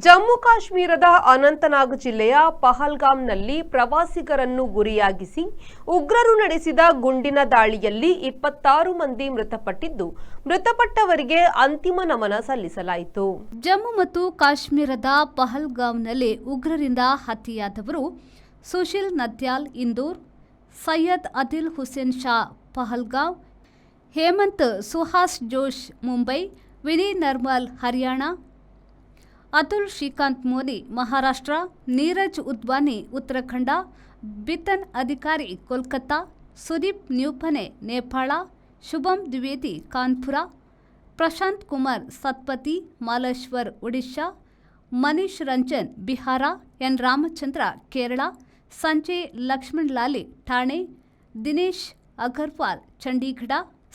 ಜಮ್ಮು ಕಾಶ್ಮೀರದ ಅನಂತನಾಗ್ ಜಿಲ್ಲೆಯ ಪಹಲ್ಗಾಮ್ನಲ್ಲಿ ಪ್ರವಾಸಿಗರನ್ನು ಗುರಿಯಾಗಿಸಿ ಉಗ್ರರು ನಡೆಸಿದ ಗುಂಡಿನ ದಾಳಿಯಲ್ಲಿ 26 ಮಂದಿ ಮೃತಪಟ್ಟಿದ್ದು, ಮೃತಪಟ್ಟವರಿಗೆ ಅಂತಿಮ ನಮನ ಸಲ್ಲಿಸಲಾಯಿತು. ಜಮ್ಮು ಮತ್ತು ಕಾಶ್ಮೀರದ ಪಹಲ್ಗಾಮ್ನಲ್ಲಿ ಉಗ್ರರಿಂದ ಹತ್ಯೆಯಾದವರು ಸುಶೀಲ್ ನದ್ಯಾಲ್ ಇಂದೋರ್, ಸೈಯದ್ ಅದಿಲ್ ಹುಸೇನ್ ಶಾ ಪಹಲ್ಗಾಮ್, ಹೇಮಂತ್ ಸುಹಾಸ್ ಜೋಶ್ ಮುಂಬೈ, ವಿನಯ್ ನರ್ಮಲ್ ಹರಿಯಾಣ, ಅತುಲ್ ಶ್ರೀಕಾಂತ್ ಮೋದಿ ಮಹಾರಾಷ್ಟ್ರ, ನೀರಜ್ ಉದ್ವಾನಿ ಉತ್ತರಾಖಂಡ, ಬಿತನ್ ಅಧಿಕಾರಿ ಕೋಲ್ಕತ್ತಾ, ಸುದೀಪ್ ನ್ಯೂಪನೆ ನೇಪಾಳ, ಶುಭಂ ದ್ವಿವೇದಿ ಕಾನ್ಪುರ, ಪ್ರಶಾಂತ್ ಕುಮಾರ್ ಸತ್ಪತಿ ಮಾಲೇಶ್ವರ್ ಒಡಿಶಾ, ಮನೀಶ್ ರಂಜನ್ ಬಿಹಾರ, ಎನ್ ರಾಮಚಂದ್ರ ಕೇರಳ, ಸಂಜಯ್ ಲಕ್ಷ್ಮಣ್ ಲಾಲಿ ಠಾಣೆ, ದಿನೇಶ್ ಅಗರ್ವಾಲ್ ಚಂಡೀಗಢ,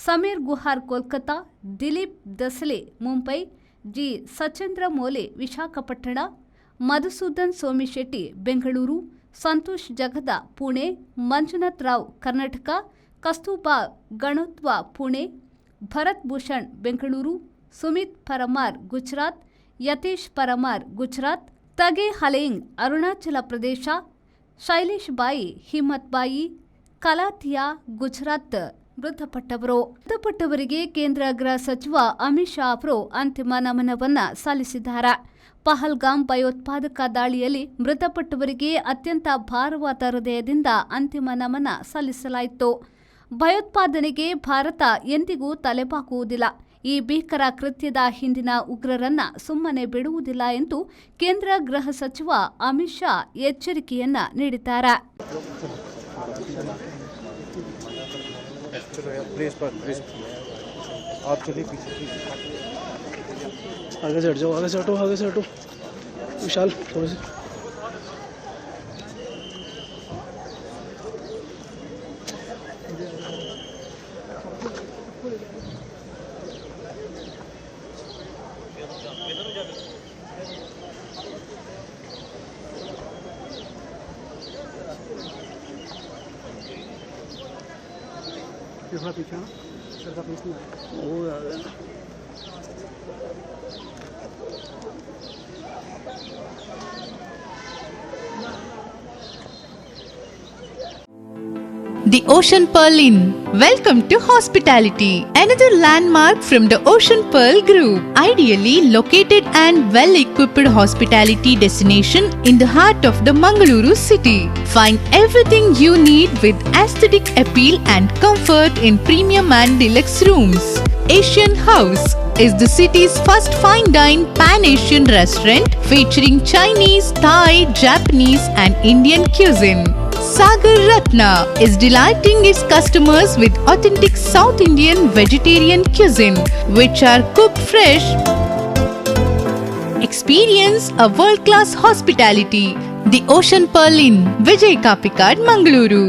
ಸಮೀರ್ ಗುಹಾರ್ ಕೋಲ್ಕತ್ತಾ, ದಿಲೀಪ್ ದಸಲೆ ಮುಂಬೈ, ಜಿ ಸಚೇಂದ್ರ ಮೋಲೆ ವಿಶಾಖಪಟ್ಟಣ, ಮಧುಸೂದನ್ ಸೋಮಿಶೆಟ್ಟಿ ಬೆಂಗಳೂರು, ಸಂತೋಷ್ ಜಗದ ಪುಣೆ, ಮಂಜುನಾಥ್ ರಾವ್ ಕರ್ನಾಟಕ, ಕಸ್ತೂಬಾ ಗಣೋತ್ವ ಪುಣೆ, ಭರತ್ ಭೂಷಣ್ ಬೆಂಗಳೂರು, ಸುಮಿತ್ ಪರಮಾರ್ ಗುಜರಾತ್, ಯತೀಶ್ ಪರಮಾರ್ ಗುಜರಾತ್, ತಗೆ ಹಲೇಂಗ್ ಅರುಣಾಚಲ ಪ್ರದೇಶ, ಶೈಲೇಶ್ ಬಾಯಿ ಹಿಮ್ಮತ್ ಬಾಯಿ ಕಲಾಥಿಯಾ ಗುಜರಾತ್ ಮೃತಪಟ್ಟವರು. ಮೃತಪಟ್ಟವರಿಗೆ ಕೇಂದ್ರ ಗೃಹ ಸಚಿವ ಅಮಿತ್ ಶಾ ಅವರು ಅಂತಿಮ ನಮನವನ್ನ ಸಲ್ಲಿಸಿದ್ದಾರೆ. ಪಹಲ್ಗಾಮ್ ಭಯೋತ್ಪಾದಕ ದಾಳಿಯಲ್ಲಿ ಮೃತಪಟ್ಟವರಿಗೆ ಅತ್ಯಂತ ಭಾರವಾದ ಹೃದಯದಿಂದ ಅಂತಿಮ ನಮನ ಸಲ್ಲಿಸಲಾಯಿತು. ಭಯೋತ್ಪಾದನೆಗೆ ಭಾರತ ಎಂದಿಗೂ ತಲೆಬಾಗುವುದಿಲ್ಲ. ಈ ಭೀಕರ ಕೃತ್ಯದ ಹಿಂದಿನ ಉಗ್ರರನ್ನ ಸುಮ್ಮನೆ ಬಿಡುವುದಿಲ್ಲ ಎಂದು ಕೇಂದ್ರ ಗೃಹ ಸಚಿವ ಅಮಿತ್ ಶಾ ಎಚ್ಚರಿಕೆಯನ್ನ ನೀಡಿದ್ದಾರೆ. चलो यार, प्लीज पर प्लीज, आप चलिए पीछे प्लीज। आगे से हट जाओ, आगे से हटो, आगे से हटो। विशाल, थोड़े से। थोड़ा पीछे आना सर का फेस नहीं आ रहा। वो आ गया। The Ocean Pearl Inn. Welcome to hospitality. Another landmark from the Ocean Pearl Group. Ideally located and well equipped hospitality destination in the heart of the Mangaluru city. Find everything you need with aesthetic appeal and comfort in premium and deluxe rooms. Asian House is the city's first fine dine pan Asian restaurant featuring Chinese, Thai, Japanese, and Indian cuisine. Sagar Ratna is delighting its customers with authentic South Indian vegetarian cuisine, which are cooked fresh. Experience a world class hospitality. The Ocean Pearl Inn, Vijay Kapikad, Mangaluru.